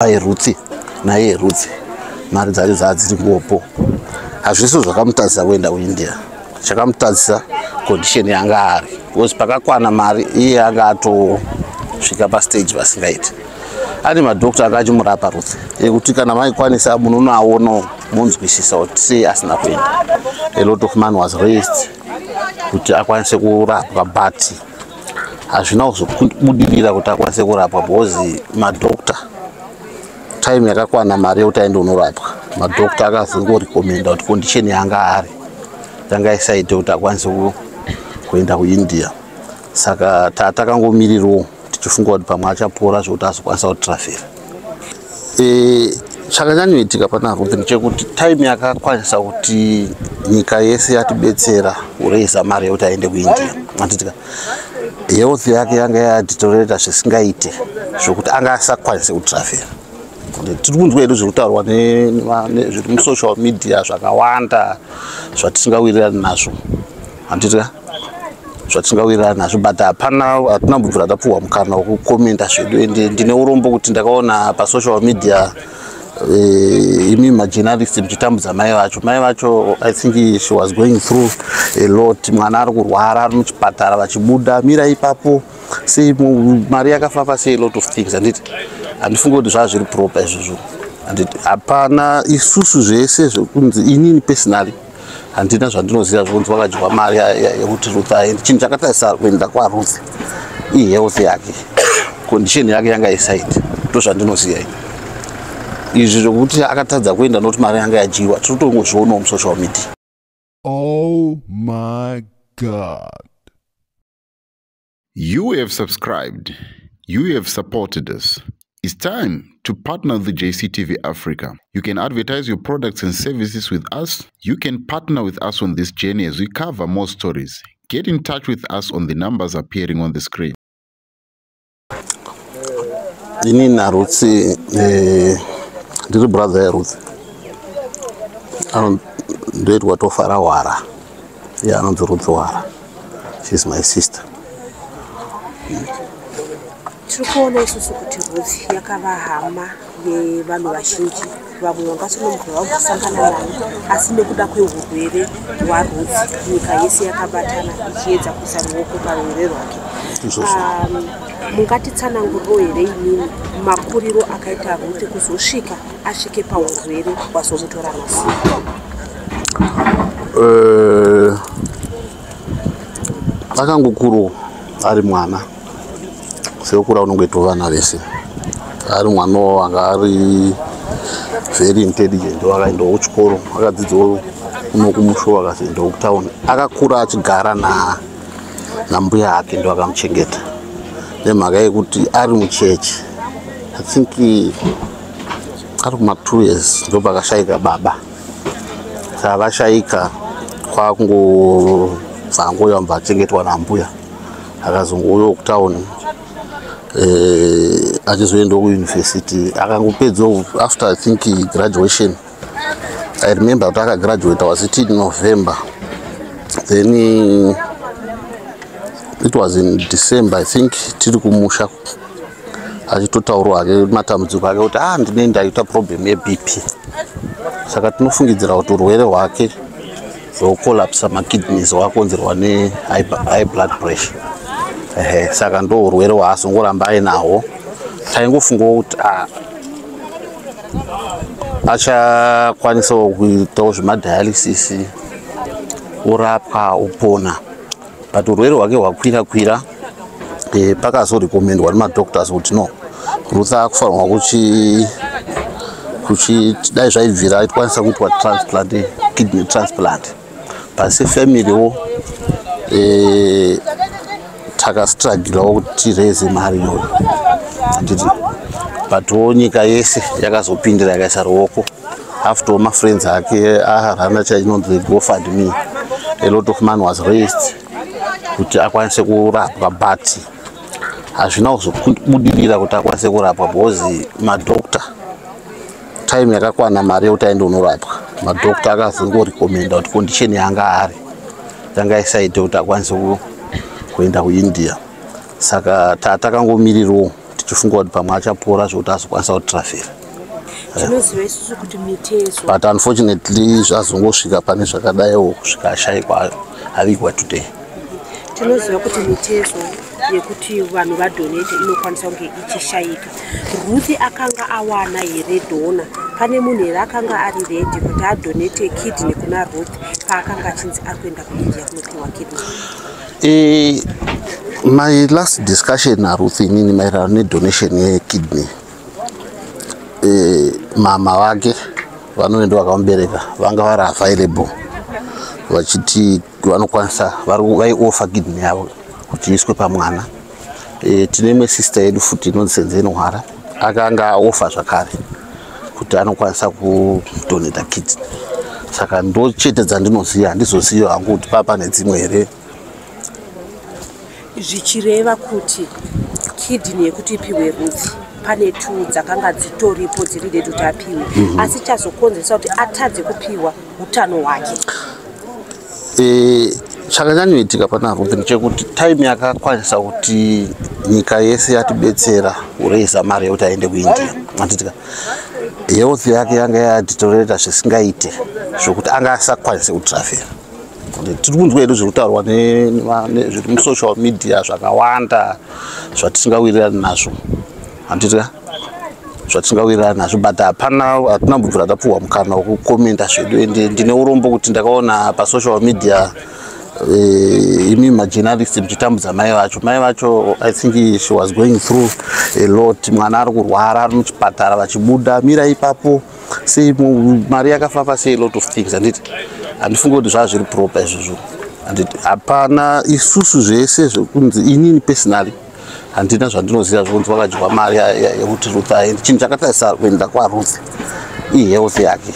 Ruth naiye Ruth, mari dzacho dzaa dziri ngopo. Hazvisi zvakamutadzisa kuenda kuIndia. Chakamutadzisa condition yanga ari, because pakakwana mari iye anga atosvika pastage vasingaiti. Ane madhokta anga achimurapa Ruth, ekuti kana maikwanisa munonoaonawo munzwisisa kuti sei asina kuenda. A lot of money was raised kuti akwanise kurapwa, but hazvina kuzobudirira kuti akwanise kurapwa, because madhokta, time yakakwana mari yekuti aende unorapwa, madhokta akazongorecommenda kuti condition yanga ari yanga isaite kuti akwanise kuenda kuIndia. Saka takangomirirawo tichifunga kuti pamwe achapora zvokuti azokwanisa kutravela. Chakanyanyoitika pana Ruth ndechekuti time yakakwanisa kuti nyika yese yatibetsera kuraisa mari yekuti aende kuIndia, anditika, health yake yanga yadeteriorata zvisingaite, zvokuti anga asakwanise kutravela. Tiri kunzwa hedu zviri kutaurwa zviri musocial media zvakawanda zvatisingawirirani nazvo, handitika, zvatisingawirirani nazvo, but hapana, hatina kubvira tapuhwa mukana wekucommenta zvedu. Ende ndine urombo kuti ndakaona pasocial media imi majournalist muchitambudza mai vacho. Mai vacho, I think she was going through a lot. Mwana ari kurwara, ari muchipatara, vachibuda mira ipapo sei, mari yakafamba sei, lot of things. Handiti, handifungi kuti zvaa zviri proper izvozvo, handiti. Hapana isusu zvese zvekunzi, inini personally handina zvandinoziva zvokunzi wakadyiwa mari yekuti Ruth aende. Chinhu chakatarisa kuenda kwaRuth ihealth yake, condition yake yanga isaiti. Ndo zvandinoziva ini. Izvi zvokuti akatadza kuenda nokuti mari yanga yadyiwa, tiri kutongozvionawo musocial media. Oh my God. You have subscribed. You have supported us. It's time to partner with the JCTV Africa. You can advertise your products and services with us. You can partner with us on this journey as we cover more stories. Get in touch with us on the numbers appearing on the screen. Inini naRuth, ndiri brother yaRuth. Ndoitwa Tofara Wara, iye anonzi Ruth Wara. She's my sister. Tiri kuona isusu kuti Ruth yakava hama yevanhu vazhinji. Vamwe vangasina mubva vambosangana naye, asi nekuda kweurwere hwaRuth nyika yese yakabatana ichiedza kuisa ruoko parurwere rwake. Izvozvo. Mungatitsananguriro here imini makuriro akaita Ruth kuzosvika asvike paurwere hwazomutora nhasi? Akangokurawo ari mwana sekukura unongoitawo vana vese. Ari mwanawo anga ari very intelligent, wakaendawo kuchikoro, akadzidzawo kuno kumusho, akazoendawo kutauni. Akakura achigara nambuya ake, ndo akamuchengeta, nemhaka yekuti ari muchechi. I think ari kuma 2 years ndopakashayika baba. Saka vashayika, kwakungobva angoyamba achengetwa nambuya. Akazongouyawo kutauni, achizoendawo kuyunivhesiti. Akangopedzawo after, I think, graduation. I remember kuti akagraduata, was it in November? Then it was in December, I think, tiri kumusha, achitotaurwa hake matambudziko ake kuti ah, ndine ndaita problem yeBP. Saka tinofungidzira kuti urwere hwake hwekucollapsa makidneys hwakonzerwa nehigh blood pressure. Ehe, saka ndo urwere hwaazongoramba ainahwo. Taingofungawo kuti ah, achakwanisawo kuitawo zvemadialysis, urapwa, upona, but urwere hwake hwakwira kwira. Pakazorecommendwa nemadoctors kuti no, Ruth akufanirwa kuchi dai zvaibvira aikwanisa kuitwa transplant, kidney transplant. But sefamilywo takastrugglawo kuti tiraise mari iyoyo, handiti. Butwo nyika yese yakazopindira, yakaisa ruoko after mafriends ake arana chainonzi GoFundMe. A lot of money was raised kuti akwanise kurapwa, but hazvina kuzobudirira kuti akwanise kurapwa, because madhokta, time yakakwana mari yekuti aende unorapwa, madhokta akazongorecommenda kuti condition yanga ari yanga isaite kuti akwanise kuenda kuIndia. Saka takangomirirawo. Tichifunga kuti pamwe achapora zvokuti azokwanisa kutravhera. Tinoziva isusu kuti mitezo But unfortunately zvazongosvika pane zvakadaiwo, kusvika ashayikwa, avigwa today. Tinoziva kuti mitezo yekuti vanhu vadonate inokwanisa kunge ichishayika. Ruth akanga awana here donor? Pane munhu here akanga ari ready kuti adonate kidney kuna Ruth paakanga achinzi ari kuenda kuIndia kunopiwa kidney? My last discussion naRuth inini maererano nedonation yekidney, mama vake vanoenda vakamubereka vanga vari available, vachiti vanokwanisa, vaioffer kidney yavo kuti iiswe pamwana. Tine imwe sister yedu futi inonzi Senzeni Hwara, akanga aoffer zvakare kuti anokwanisa kudonata kidney. Saka ndo chete dzandinoziva. Handizozivi hangu kuti paa pane dzimwe here. Zvichireva kuti kidney yekuti ipiwe Ruth, pane two dzakanga dzitoripo dziri ready kuti apiwe, asi chazokonzeresa kuti atadze kupiwa utano hwake. Chakanyanyoitika pana Ruth ndechekuti time yakakwanisa kuti nyika yese yatibetsera kuraisa mari yekuti aende kuIndia, anditika, health yake yanga yadeteriorata zvisingaite, zvokuti anga asakwanise kutravhera. Tiri kunzwa hedu zviri kutaurwa zviri musocial media zvakawanda zvatisingawirirani nazvo, handitika, zvatisingawirirani nazvo, but hapana, hatina kumbobvira tapuhwa mukana wekukomenda zvedu. Ende ndine urombo kuti ndakaona pasocial media imi majournalist muchitambudza mai vacho. Mai vacho, I think she was going through a lot. Mwana ari kurwara, ari muchipatara, vachibuda, mira ipapo sei, mari yakafamba sei, lot of things, handiti? Handifungi kuti zvava zviri proper izvozvo, handiti? Hapana isusu zvese zvekunzi, inini personally handina zvandinoziva zvokunzi wakadyiwa mari yekuti Ruth aende. Chinhu chakatarisa kuenda kwaRuth ihealth yake,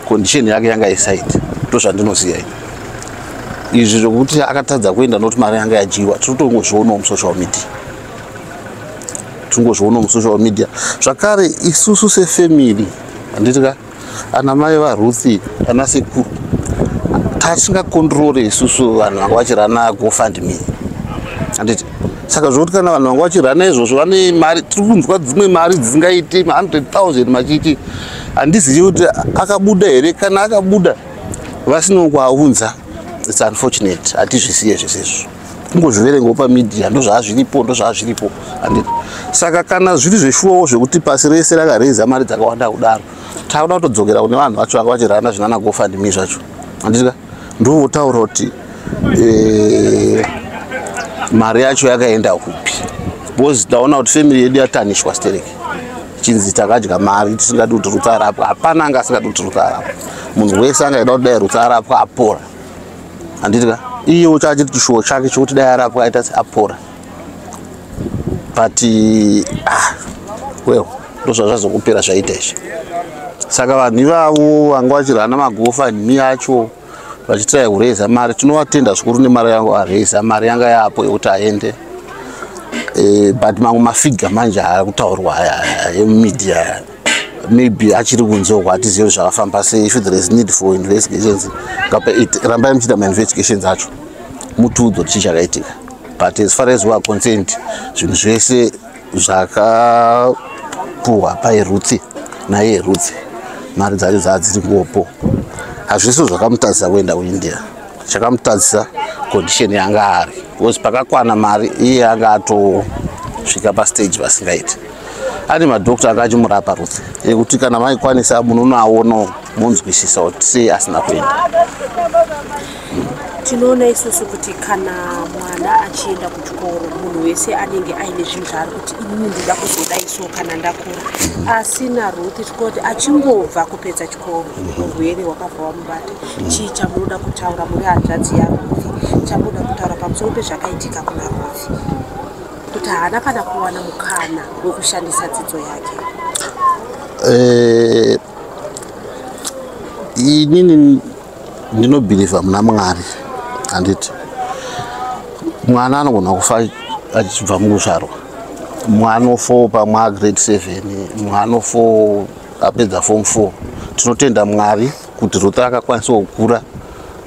condition yake yanga isaiti. Ndo zvandinoziva ini. Izvi zvokuti akatadza kuenda nokuti mari yanga yadyiwa, tiri kutongozvionawo musocial media, tingozvionawo musocial media zvakare. Isusu sefamily, handiti ka, ana mai vaRuth, ana sekuru, tatingakondirore isusu vanhu vanga vachirana GoFundMe, handiti? Saka zvokuti kana vanhu vanga vachirana izvozvo, vane mari, tiri kunzwa dzimwe mari dzisingaiti ma100 000 machiti, handizivi kuti akabuda here. Kana akabuda vasina kuaunza, it's unfortunate, hatizvisiye zvese izvo, kungozviverengawo pamedia. Ndo zvazviripo, ndo zvazviripo, handiti? Saka kana zviri zveshuwawo zvekuti pasi rese rakareza mari dzakawanda kudaro, takuda kutodzokera kune vanhu vacho vanga vachirana zvinana GoFundMe zvacho, handitika? Ndovotaura kuti mari yacho yakaenda kupi, because taona kuti family yedu yatanishwa stereki, chinzi takadya mari tisingadi kuti Ruth arapwa. Hapana anga asingadi kuti Ruth arapwa. Munhu wese angaida kuti dai Ruth arapwa, apora, handitika? Iyewo chachiri chishuwo chake chokuti dai arapwa, aita seapora, but ah, well, ndozvazvazokupera zvaita izvi. Saka vanhu ivavo vanga vachirana maGoFundMe acho, vachitirai kureza mari, tinovatenda zvikuru nemari yangu areza. Mari yanga yapo yekuti aende, but mamwe mafigure manje ari kutaurwa emumedia maybe achiri kunze uko, hatizivi kuti zvakafamba sei. If there is need for investigations, rambai muchiita mainvestigations acho, mutiudze kuti chii chakaitika. But as far as we are concerned, zvinhu zvese zvakapuhwa paiRuth naiye Ruth, mari dzacho dzaa dziri ngopo. Hazvisi zvakamutadzisa kuenda kuIndia. Chakamutadzisa condition yanga ari, because pakakwana mari iye anga atosvika pastage vasingaiti. Ane madhokta anga achimurapa Ruth, ekuti kana maikwanisa munonoaonawo munzwisisa kuti sei asina kuenda. Tinoona isusu kuti kana mwana achienda kuchikoro, munhu wese anenge aine zvinhu zvaari kuti inini ndoda kuzodai so kana ndakura. Asi naRuth tikoti achingobva kupedza chikoro, urwere hwakabva wamubata. Chii chamunoda kutaura muri hanzvadzi yaRuth, chamunoda kutaura pamusoro pezvakaitika kuna Ruth, kuti haana kana kuwana mukana wekushandisa dzidzo yake? Inini ndinobhilivha muna Mwari, handiti? Mwana anogona kufa achibva mukuzvarwa, mwana ofo pamwe agrade 7, mwana ofo apedza form 4. Tinotenda Mwari kuti Ruth akakwanisa kukura.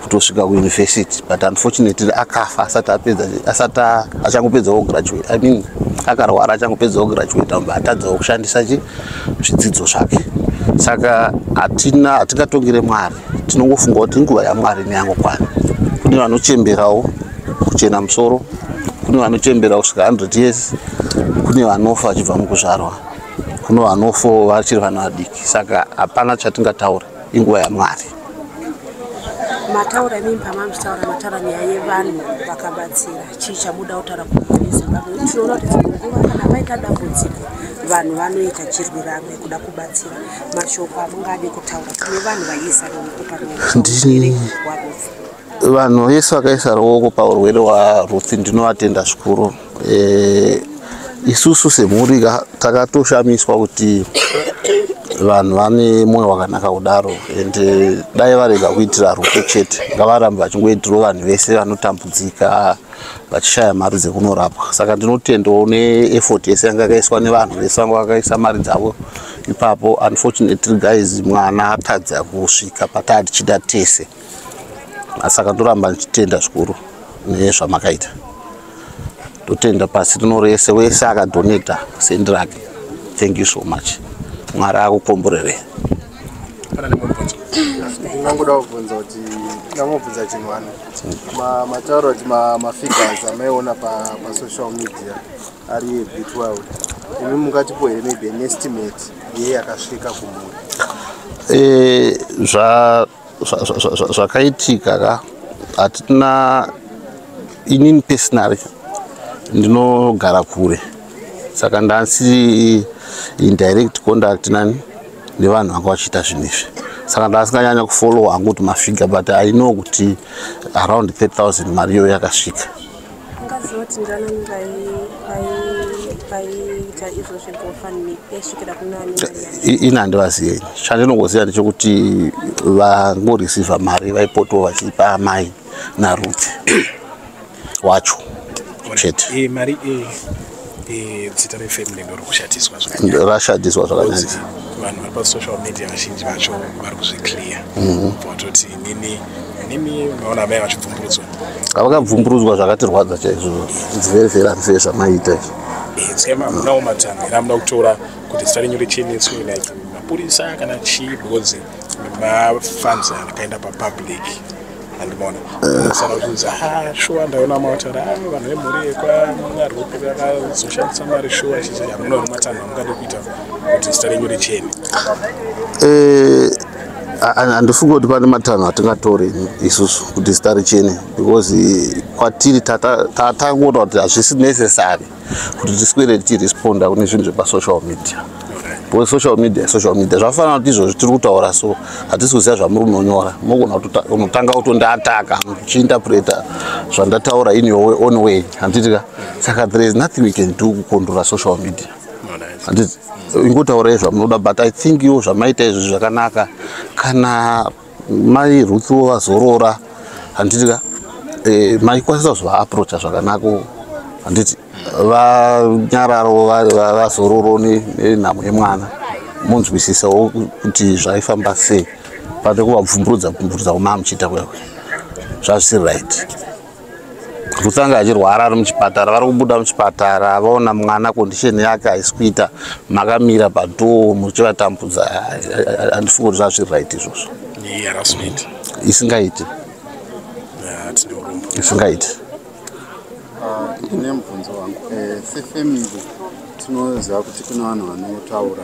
Kutosvika kuuniversity, but unfortunately akafa asati apedza, asati achangopedzawo graduate. I mean, akarwara achangopedzawo graduate, amba atadzawo kushandisa chi zvidzidzo zvake. Saka hatina, hatingatongere Mwari. Tinongofunga kuti inguva yaMwari neyangokwana. Kune vanochemberawo kuchena musoro, kune vanochembera kusvika 100 years, kune vanofa vachibva mukuzvarwa, kune vanofa vachiri vana vadiki. Saka hapana chatingataura, inguva yaMwari. Mataura imimi, pamamuchitaura mataura nyaya yevanhu vakabatsira. Chii chamuda kutaura kuvanhu veZimbabwe? Tinoona kuti dzimwe nguva kana paita dambudziko, vanhu vanoita chirwirangwe kuda kubatsira. Mashoko amungade kutaura kune vanhu vaiisa ruoko parwere rwaRuth? Vanhu vese vakaisa ruoko paurwere hwaRuth, ndinovatenda zvikuru. Isusu semhuri takatoshamiswa kuti vanhu vane mwoyo wakanaka kudaro. And dai varega kuitira Ruth chete, ngavarambe vachingoitirawo vanhu vese vanotambudzika vachishaya mari dzekunorapwa. Saka ndinotendawo neeffort yese yanga yakaiswa nevanhu vese vanga vakaisa mari dzavo ipapo. Unfortunately guys, mwana atadza kusvika pataa tichida tese. Saka ndoramba ndichitenda zvikuru nezvamakaita. Totenda pasi rino rese, wese akadonata sendi rake. Thank you so much, Mwari akukomborere. Pana nemubvunzo? Ndingangoda kubvunza kuti, ndingangobvunza chinhu wani. Mataura kuti mafigures amaiona pasocial media ari a bit wild. Imi mungatipo here maybe an estimate yeye yakasvika kumhuri? Zvakaitika ka, hatina. Inini personally ndinogara kure, saka ndasiri in direct contact nani nevanhu vanga vachiita zvinhu izvi. Saka ndasinganyanya kufollow hangu kuti mafigure, but I know kuti around 30,000 mari iyoyo yakasvika. Ungaziva kuti ndanani vaiita izvo zveGoFundMe? Yaisvikira kunani mari yacho? Ini handivazivi. Chandinongoziva ndechekuti vangoreceiva mari vaipotawo vachipa amai naRuth wacho chete. Mari zita refamily ndo rikushatiswa zvakanyanya. Rashatiswa zvakanyanya. Vanhu vari pasocial media vazhinji vacho vari kuzviclear, vatoti nini nimi maona amai vachibvumburudzwa. Havakabvumburudzwa, zvakatirwadza chaizvo. It's very very unfair zvamaita izvo. Saka munawo matanho here amuda kutora kuti zita renyu richeneswe, like mapurisa kana chii? Because mafunds akaenda papublic, handimaona saka uchinzi, "Ah, shuwa, ndaona mataura, ah, vanhu vemhuri yekwaNyarupi vakazoshandisa mari shuwa." Chichi hamunawo matanho amungade kuita kuti zita renyu richene? Handifungi kuti pane matanho atingatore isusu kuti zita richene, because kwatiri tatangoona kuti hazvisi necessary kuti tiswere tichiresponda kune zvinhu zvepasocial media, because social media, social media zvafanana kuti izvozvi tiri kutaura, so hatisi kuziva zvamuri kunonyora. Mogona unotanga kutondiataka muchiinterpreta zvandataura in your own way, handitika? Saka there is nothing we can do kucontrola social media. Handiti ingotaurai zvamunoda, but I think iwo zvamaita izvi zvakanaka. Kana mai Ruthwo vazorora, handitika, maikwanisa kuzovaapproacha zvakanaka, handiti? Vanyararo, vazororo nenhamo yemwana, munzwisisawo kuti zvaifamba sei, pane kuvabvumburudza bvumburudza kumaa muchiita kuya zvazvisiri right. Ruth anga achirwara ari muchipatara, vari kubuda muchipatara, vaona mwana condition yake haisi kuita, makamira padoor muchivatambudza. Handifungi kuti zvazviri right izvozvo. Harassment. Isingaiti. Tine urombo. Isingaiti. Ndine mubvunzo wangu. Sefamily tinoziva kuti kune vanhu vanotaura.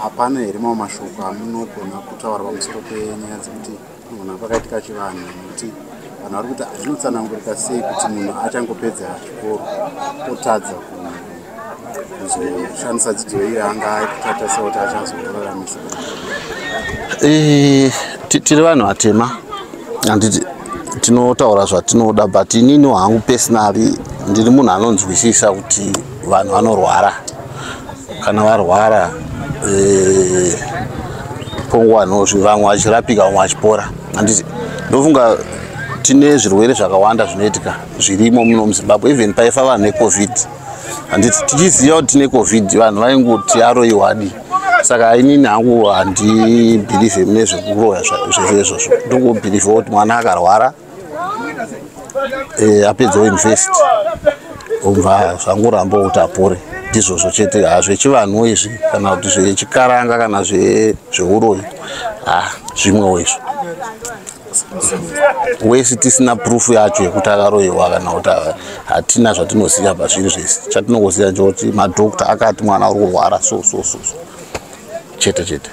Hapana here mamwe mashoko amunogona kutaura pamusoro penyaya dzekuti kunogona pakaitika chivanhu? Nekuti vanhu vari kuti zvinotsanangurika sei kuti munhu achangopedza chikoro otadza kuzoshandisa dzidzo iyo anga aitatarisa kuti achazoraramisa? Tiri vanhu vatema, handiti? Tinotaura zvatinoda, but inini hangu personally ndiri munhu anonzwisisa kuti vanhu vanorwara. Kana varwara, pongwanozvi vamwe vachirapika, vamwe vachipora, handiti? Ndofunga tine zvirwere zvakawanda zvinoitika zvirimo muno muZimbabwe. Even paifa vanhu neCovid, handiti? Tichiziva kuti tine COVID, vanhu vaingoti aroiwadi. Saka inini hangu handibhilivhe mune zvekuroya zvese izvozvo. Ndongobhilivhe kuti mwana akarwara, apedzawo university, obva zvangoramba kuti apore, ndizvozvo chete. Hazvechivanhu izvi kana kuti zvechikaranga kana zveuroyi, ha, zvimwewo izvo wese tisina proof yacho yekuti akaroyiwa kana kuti hatina zvatinoziva pazviri zvese. Chatinongoziva ndechekuti madhokta akati mwana ari kurwara so so so so, chete chete.